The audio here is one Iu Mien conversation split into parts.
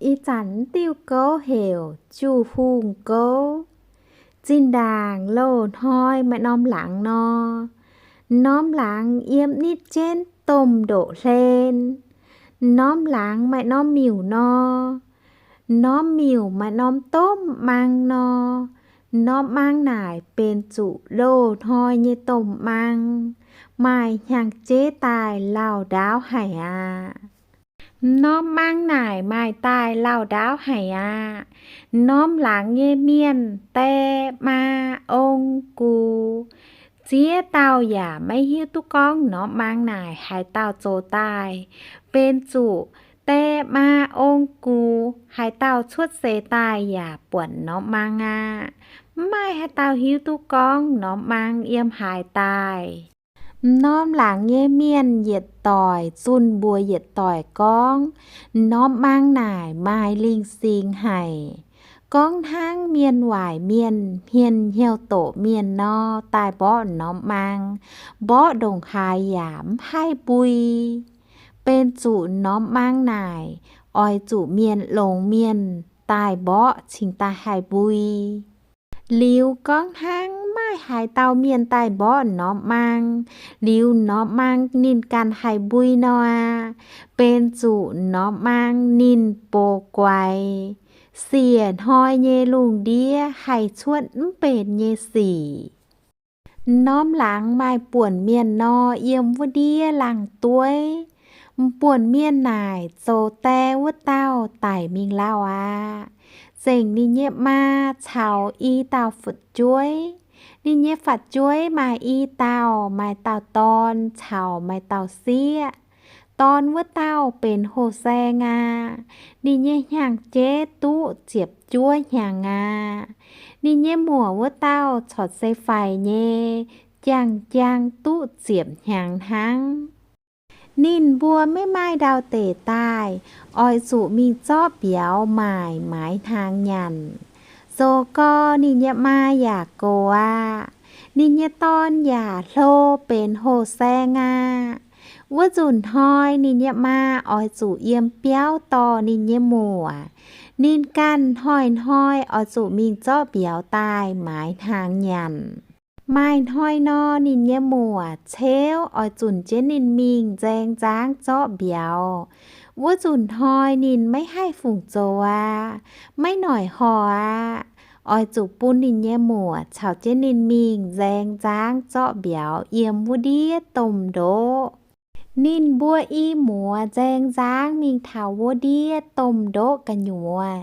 Ih zanc diuh gouv heuc Juv-Hungh Gouv. Zinh ndaangc loz-hnoi maaih norm laangz nor, norm laangz yiem nitv jienv domh ndoqv-hlen. Norm laangz maaih norm miuc nor, norm miuc maaih norm domh mang nor, norm mang naaic benx zuqc loz-hnoi nyei domh mang, maaih hnyangx-jeiv daaih lauh ndaauv haic aqv. Norm mang naaic maaih daaih lauh ndaauv haic aqv. Norm laangz nyei mienh, die, maa, ong, gux, ziex dauh yaac maiv hiuv duqv gorngv norm mang naaic haaix dauh zoux daaih. Benx zuqc die, maa, ong, gux haaix dauh cuotv seix daaih yaac buatc norm mang aqv. Mv maaih haaix dauh hiuv duqv gorngv norm mang yiem haaix daaih. Norm laangz nyei mienh yietc doic zunh mbuox yietc doic gorngv, norm mang naaic maaih lingh singx haic. Gorngv hnangv mienh waaic mienh, hmien hnyouv doqc mienh nor, daaih mborqv norm mang, mborqv ndongc haaix yaac mv haih mbui. Benx zuqc norm mang naaic oix zuqc mienh longx mienh daaih mborqv cingx daaih haih mbui. Liuz gorngv hnangv maaih haaix dauh mienh daaih mborqv norm mang, liuz norm mang ninh ganh haih mbui nor aqv. Benx zuqc norm mang ninh boz guaix, siec hnoi nyei lungh ndiev haih cuotv mv benx nyei sic. Norm laangz maaih buonc mienh nor, yiem wuov ndiev laangh dueiv. Buonc mienh naaic zoux die wuov dauh daic mingh lauh aqv. Zengc ninh nyei maa caux i dauh fu'jueiv. Ninh nyei fu'jueiv maaih i dauh, maaih dauh dorn caux maaih dauh sieqv. Dorn wuov dauh benx houh saeng aqv. Ninh nyei hnyangx-jeiv duqv ziepc juov hnyangx aqv. Ninh nyei muoc wuov dauh corc se faix nyei, jang-jang duqv ziepc hnyangx hnangv. Ninh mbuo maiv maaih ndau-deic daaih, oix zuqc mingh zorqv mbiauz maaic maaiz hnaangx nyanc. Zoux gau ninh nyei maa yaac gox aqv. Ninh nyei dorn yaac hlo benx houh saeng aqv. Wuov nzunc hnoi ninh nyei maa oix zuqc yiem biauv dorh ninh nyei muoc. Ninh ganh hnoi-hnoi oix zuqc mingh zorqv mbiauz daaih maaiz hnaangx nyanc. Maaih hnoi nor, ninh nyei muoc ceuv oix zunc jienv ninh mingh nzaeng nzangv zorqv mbiauz. Wuov nzunc hnoi ninh maiv haih fungc zoux aqv, maiv noic horh aqv. Oix zuqc bun ninh nyei muoc caux jienv ninh mingh nzaeng nzangv zorqv mbiauz yiem wuov ndiev domh ndoqv. Ninh mbuo i muoz nzaeng nzangv mingh taux wuov ndiev domh ndoqv gu'nyuoz,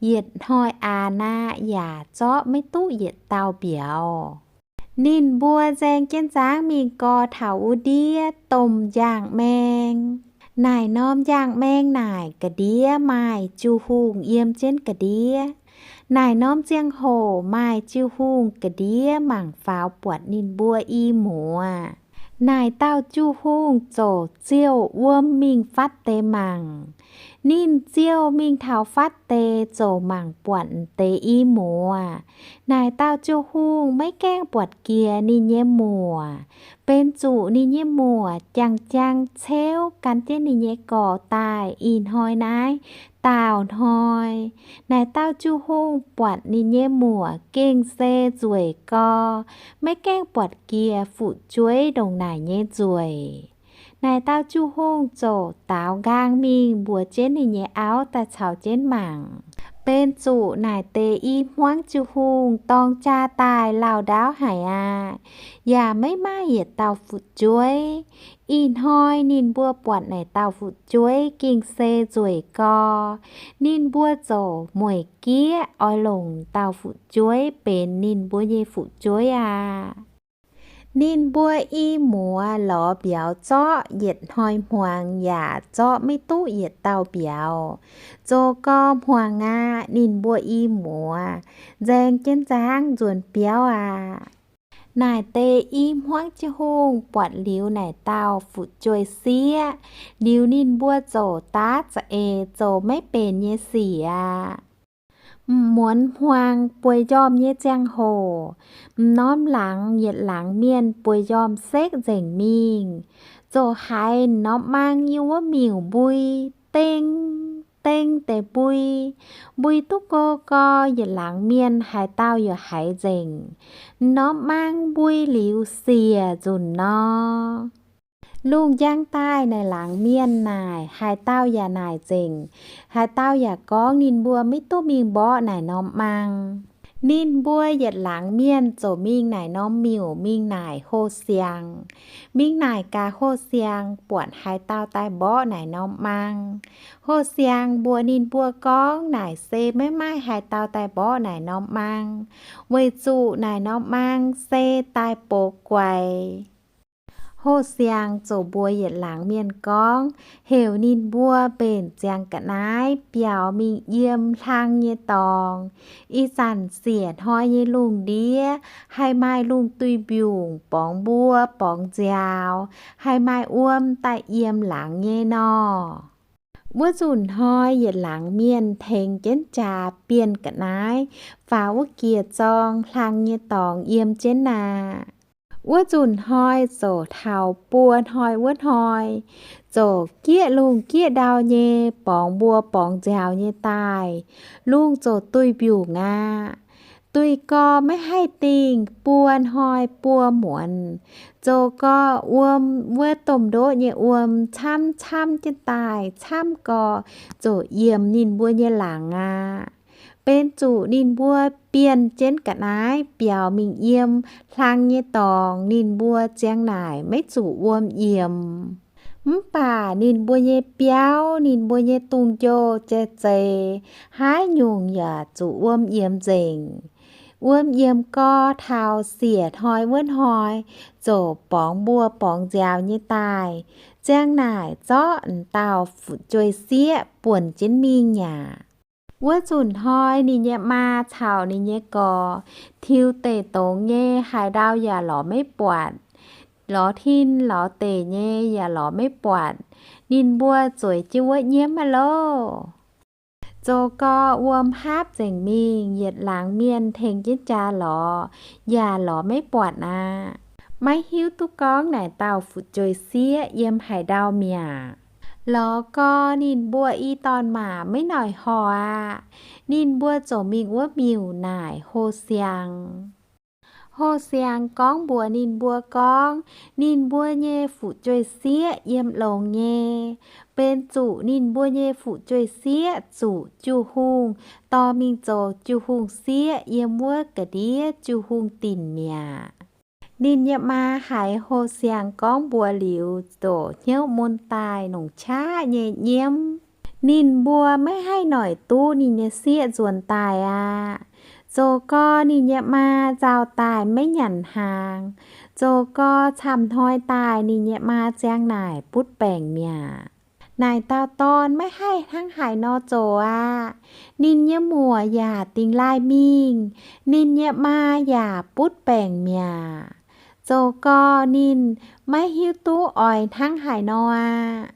yietc hnoi aqc naaic yaac zorqv maiv duqv yietc dauh mbiauz. Ninh mbuo nzaeng jienv nzangv mingh gau taux wuov ndiev domh njaangh maeng. Naaic norm njaangh maeng naaic ga'ndiev maaih Jiu-hungh yiem jienv ga'ndiev. Naaic norm ziangh hoc maaih Jiu-hungh ga'ndiev mangc faaux buatc ninh mbuo i muoz. Naaic dauh Jiu-hungh ziouc ziouh wuom mingh fatv deix mangc. Ninh ziouh mingh taux fatv deix ziouc mangc buatc deix i muoz. Naaic dauh Jiu-hungh maiv gaengh buatc jiex ninh nyei muoc, benx zuqc ninh nyei muoc jang-jang ceuv gan jienv ninh nyei gorx daaih ih hnoi naaiv daauh hnoi. Naaic dauh Jiu-hungh buatc ninh nyei muoc gengh se nzueic gau, maiv gaengh buatc jiex fu'jueiv ndongc naaic nyei nzueic. Naaic dauh Jiu-hungh ziouc daaux nqaang mingh mbuox jienv ninh nyei auv daaih caux jienv mangc. Benx zuqc naaic deix i hmuangv Jiu-hungh dorng jaa daaih lauh ndaauv haic aqv, yaac maiv maaih yietc dauh fu'jueiv. Ih hnoi ninh mbuo buatc naaic dauh fu'jueiv gengh se nzueic gau. Ninh mbuo ziouc mueic gieqv oix longc dauh fu'jueiv benx ninh mbuo nyei fu'jueiv aqv. Ninh mbuo i muoz lorz mbiauz zorqv yietc hnoi hmuangx yaac zorqv maiv duqv yietc dauh mbiauz. Zoux gau hmuangx aqv, ninh mbuo i muoz nzaeng jienv nzangv nzuonx biauv aqv. Naaic deix i hmuangv Jiu-hungh buatc liuz naaic dauh fu'jueiv sieqv, liuz ninh mbuo ziouc daav za'eix zoux maiv benx nyei sic aqv. M'muonz hmuangx bueix njormh nyei ziangh hoc, m'norm laangz yietc laangz mienh bueix njormh sekv nzengc mingh, ziouc haiz m'norm mang yiem wuov miuc mbui deng. deng deix mbui. Mbui duqv go gau, yietc laangz mienh haaix dauh yaac haiz nzengc. Norm mang mbui liuz siec nzunc nor. Lungh njang daaih naaic laangz mienh naaic, haaix dauh yaac naaic nzengc. Haaix dauh yaac gorngv ninh mbuo maiv duqv mingh mborqv naaic norm mang. Ninh mbuo yietc laangz mienh ziouc mingh naaic norm miuc mingh naaic hlo siangx. Mingh naaic gaax hlo siangx buatc haaix dauh daaih mborqv naaic norm mang. Hlo siangx mbuox ninh mbuo gorngv naaic se maiv maaih haaix dauh daaih mborqv naaic norm mang, weic zuqc naaic norm mang se daaih box guaix. Hlo siangx ziouc mbuox yietc laangz mienh gorngv, heuc ninh mbuo mbenc ziangx ga'naaiv biaux mingh yiem hlang nyei dorngx. Ih zanc siec hnoi nyei lungh ndiev haih maaih lungh duih mbiungc borngz mbuo borngz nziaaux, haih maaih wuom daaih yiem laangz nyei nor. Wuov nzunc hnoi yietc laangz mienh tengx jienv jaax bienh ga'naaiv faaux wuov giec zorng hlang nyei dorngx yiem jienv aqv. Wuov nzunc hnoi ziouc taux buo hnoi wuov hnoi, ziouc gieqv lungh gieqv ndau nyei borngz mbuo borngz nziaaux nyei daaih. Lungh ziouc duih mbiungc aqv. Duih gau maiv haih dingh, buo hnoi buo muonz, zoux gau wuom, wuov domh ndoqv nyei wuom camv camv jienv daaih, camv gau ziouc yiemx ninh mbuo nyei laangz aqv. Benx zuqc ninh mbuo bienh jienv ga'naaiv biaux mingh yiem hlang nyei dorngx, ninh mbuo ziang naaic maiv zuqc wuom yiemx. Mv baac ninh mbuo nyei biauv, ninh mbuo nyei dungz-njoh jai zeix, haaix nyungc yaac zuqc wuom yiemx nzengc. Wuom yiemx gau taux siec hnoi wuov hnoi, ziouc borngz mbuo borngz nziaaux nyei daaih, ziang naaic zorqv m'dauh fu'jueiv sieqv buonc jienv mingh aqv. Wuov nzunc hnoi ninh nyei maa caux ninh nyei gorx tiux deic dongz nyei, haaix ndau yaac lorz maiv buatc. Lorz tin lorz deic nyei yaac lorz maiv buatc. Ninh mbuo zueiz jienv wuov nyiemv aqv loh. Zoux gau wuom haapv nzengc mingh, yietc laangz mienh tengx jienv jaax lorz, yaac lorz maiv buatc aqv. Maiv hiuv duqv gorngv naaic dauh fu'jueiv sieqv yiem haaix ndau mi'aqv. Lorz gau ninh mbuo i dorn-maac maiv noic horc aqv. Ninh mbuo ziouc mingh wuov miuc naaic hlo siangx. Hlo siangx gorngv mbuox ninh mbuo gorngv, ninh mbuo nyei fu'jueiv sieqv yiem longx nyei. Benx zuqc ninh mbuo nyei fu'jueiv sieqv zuqc Jiu-hungh dorh mingh zoux Jiu-hungh sieqv yiem wuov ga'ndiev Jiu-hungh dinc mi'aqv. Ninh nyei maa haiz hlo siangx gorngv mbuox liuz, ziouc hnyouv mun daaih longc qaqv nyei nyiemv. Ninh mbuo maiv haih noic duqv ninh nyei sieqv nzuonx daaih aqv. Zoux gau ninh nyei maa nzauh daaih maiv nyanc hnaangx. Zoux gau camv hnoi daaih ninh nyei maa ziang naaic butv baengc mi'aqv. Naaic dauh dorn maiv haih hnangv haaix nor zoux aqv. Ninh nyei muoc yaac dingx laaih mingh, ninh nyei maa yaac butv baengc mi'aqv. Zoux gau ninh maiv hiuv duqv oix hnangv haaix nor aqv.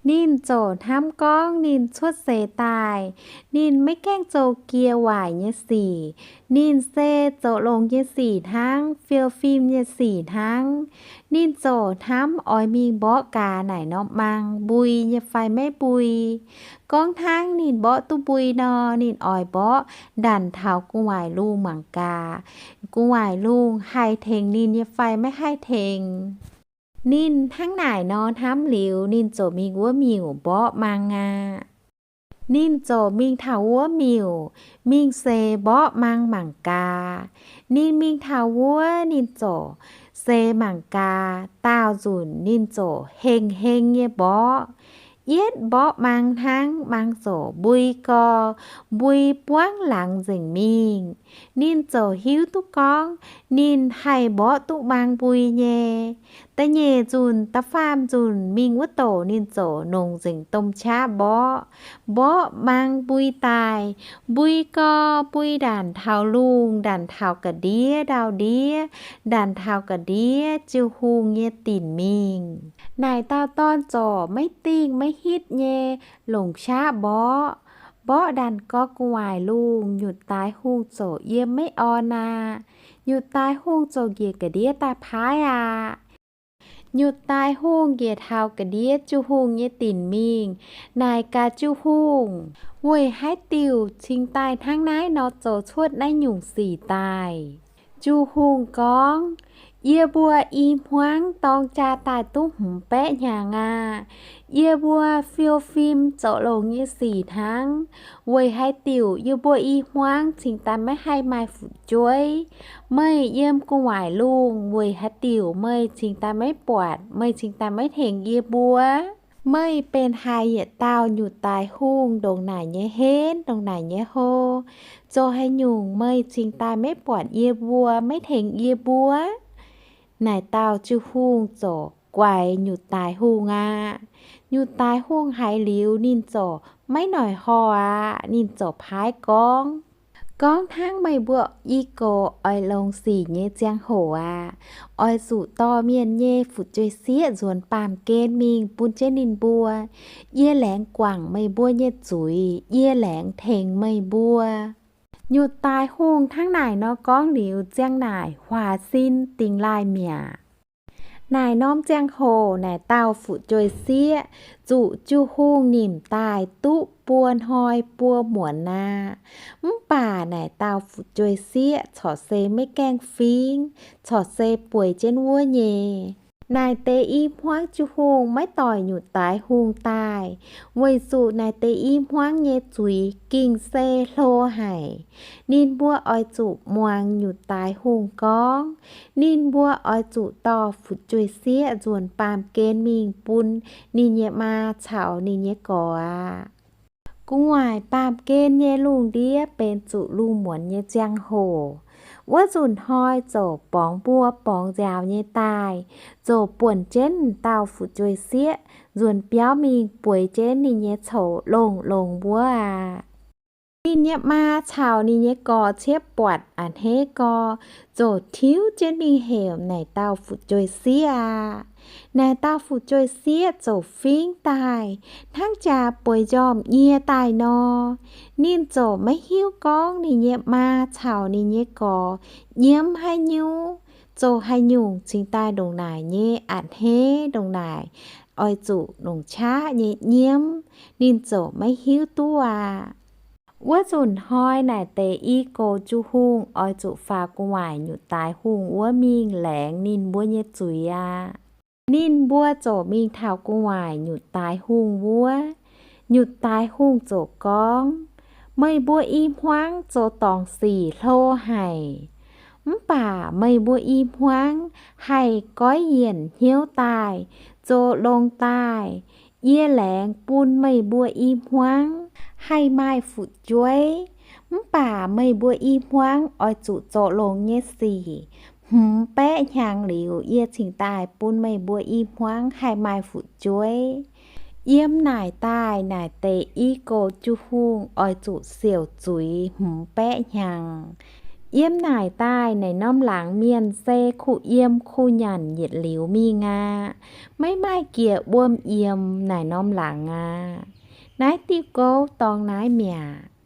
Ninh ziouc hnamv gorngv ninh cuotv seix daaih, ninh maiv gaengh zoux jiex waaic nyei sic. Ninh se zoux longx nyei sic hnangv, fiou fim nyei sic hnangv. Ninh ziouc hnamv oix mingh mborqv gaax naaic norm mang mbui nyei fai maiv mbui. Gorngv hnangv ninh mborqv duqv mbui nor, ninh oix mborqv ndanc taux gu'nguaaic lungh mangc gaax, gu'nguaaic lungh haih tengx ninh nyei fai maiv haih tengx. Ninh hnangv naaic nor hnamv liuz, ninh ziouc mingh wuov miuc mborqv mang aqv. Ninh ziouc mingh taux wuov miuc, mingh seix mborqv mang mangc gaax. Ninh mingh taux wuov, ninh ziouc seix mangc gaax. Daauh nzunc ninh ziouc heng-heng nyei mborqv. Yietv mborqv mang hnangv, mang ziouc mbui gau, mbui buangv laangz nzengc mingh. Ninh ziouc hiuv duqv gorngv ninh haih mborqv duqv mang mbui nyei. Da'nyeic nzunc, da'faam nzunc mingh wuov douc ninh ziouc longc nzengc domh qaqv mborqv. Mborqv mang mbui daaih, mbui gau, mbui ndanc taux lungh, ndanc taux ga'ndiev ndau-ndiev, ndanc taux ga'ndiev Jiu-hungh nyei dinc mingh. Naaic dauh dorn ziouc maiv dingh maiv hitv nyei longc qaqv mborqv. Mborqv ndanc gau gu'nguaaic lungh, nyutc daaix hungh ziouc yiem maiv orn aqv. Nyutc daaix hungh ziouc njiec ga'ndiev daaih paaiv aqv. Nyutc daaih hungh njiec taux ga'ndiev Jiu-Hungh nyei dinc mingh, naaic gaax Jiu-Hungh, weic haaix diuc cingx daaih hnangv naaiv nor zoux cuotv naaiv nyungc sic daaih? Jiu-Hungh gorngv, Yie mbuo i hmuangv dorng jaa daaih duqv hmz baeqv hnyangx aqv. Yie mbuo fiou fim zoux longx nyei sic hnangv. Weic haaix diuc yie mbuo i hmuangv cingx daaih maiv haih maaih fu'jueiv? Meih yiem gu'nguaaic lungh, weic haaix diuc meih cingx daaih maiv buatc, meih cingx daaih maiv tengx yie mbuo? Meih benx haaix yietc dauh nyutc daaix hungh ndongc naaic nyei henv, ndongc naaic nyei hlo? Zoux haaix nyungc meih cingx daaih maiv buatc yie mbuo, maiv tengx yie mbuo? Naaic dauh Jiu-Hungh ziouc guaix nyutc daaix hungh aqv. Nyutc daaix hungh haiz liuz, ninh ziouc maiv noic horh aqv. Ninh ziouc paaiv gorngv, Gorngv hnangv meih mbuo i gox oix longx sic nyei ziangh hoc aeqv, oix zuqc dorh mienh nyei fu'jueiv-sieqv nzuonx baamh gen mingh bun jienv ninh mbuo. Yie laengz guangc meih mbuo nyei zuiz, yie laengz tengx meih mbuo. Nyutc daaix hungh hnangv naaic nor gorngv liuz, ziang naaic huaax sin dingx laaih mi'aqv. Naaic norm ziangh hoc naaic dauh fu'jueiv-sieqv zuqc Jiu-Hungh nimc daaih duqv buo hnoi buo muonz aqv. Mv baac naaic dauh fu'jueiv-sieqv corc se maiv gaengh fingv, corc se bueix jienv wuov nyei. Naaic deix i hmuangv Jiu-Hungh maiv doic nyutc daaix hungh daaih, weic zuqc naaic deix i hmuangv nyei zuiz gengh se hlo haic. Ninh mbuo oix zuqc muangx nyutc daaix hungh gorngv. Ninh mbuo oix zuqc dorh fu'jueiv-sieqv nzuonx baamh gen mingh bun ninh nyei maa caux ninh nyei gorx aqv. Gu'nguaaic baamh gen nyei lungh ndiev benx zuqc lungh muonz nyei ziangh hoc. Wuov nzunc hnoi ziouc borngz mbuo borngz nziaaux nyei daaih, ziouc buonc jienv dauh fu'jueiv-sieqv nzuonx biauv mingh bueix jienv ninh nyei coux longx-longx wuov aqv. Ninh nyei maa caux ninh nyei gorx ciev buatc a'hneiv gorx, ziouc tiuv jienv mingh hemx naaic dauh fu'jueiv-sieqv aqv. Naaic dauh fu'jueiv-sieqv ziouc fingv daaih, hnangv jaax bueix njormh nyie daaih nor. Ninh ziouc maiv hiuv gorngv ninh nyei maa caux ninh nyei gorx nyiemv haaix nyungc, zoux haaix nyungc cingx daaih ndongc naaic nyei a'hneiv, ndongc naaic oix zuqc longc qaqv nyei nyiemv, ninh ziouc maiv hiuv duqv aqv. Wuov nzunc hnoi naaic deix i gox Jiu-Hungh oix zuqc faaux gu'nguaaic nyutc daaix hungh wuov mingh laengz ninh mbuo nyei zuiz aqv. Ninh mbuo ziouc mingh taux gu'nguaaic nyutc daaix hungh wuov. Nyutc daaix hungh ziouc gorngv, Meih mbuo i hmuangv zoux dorngc sic hlo haic. Mv baac meih mbuo i hmuangv haih goiv yienc hnyouv daaih, zoux longx daaih. Yie laengz bun meih mbuo i hmuangv haih maaih fu'jueiv. Mv baac meih mbuo i hmuangv oix zuqc zoux longx nyei sic hmz baeqv hnyangx liuz, yie cingx daaih bun meih mbuo i hmuangv haih maaih fu'jueiv. Yiem naaic daaih naaic deix i gox Jiu-Hungh oix zuqc siouc zuiz hmz baeqv hnyangx. Yiem naaic daaih naaic norm laangz mienh se kuh yiem kuh nyanc yietc liuz mingh aqv. Maiv maaih jiex wuom yiem naaic norm laangz aqv. Naaiv diuh gouv dorngx naaiv mi'aqv.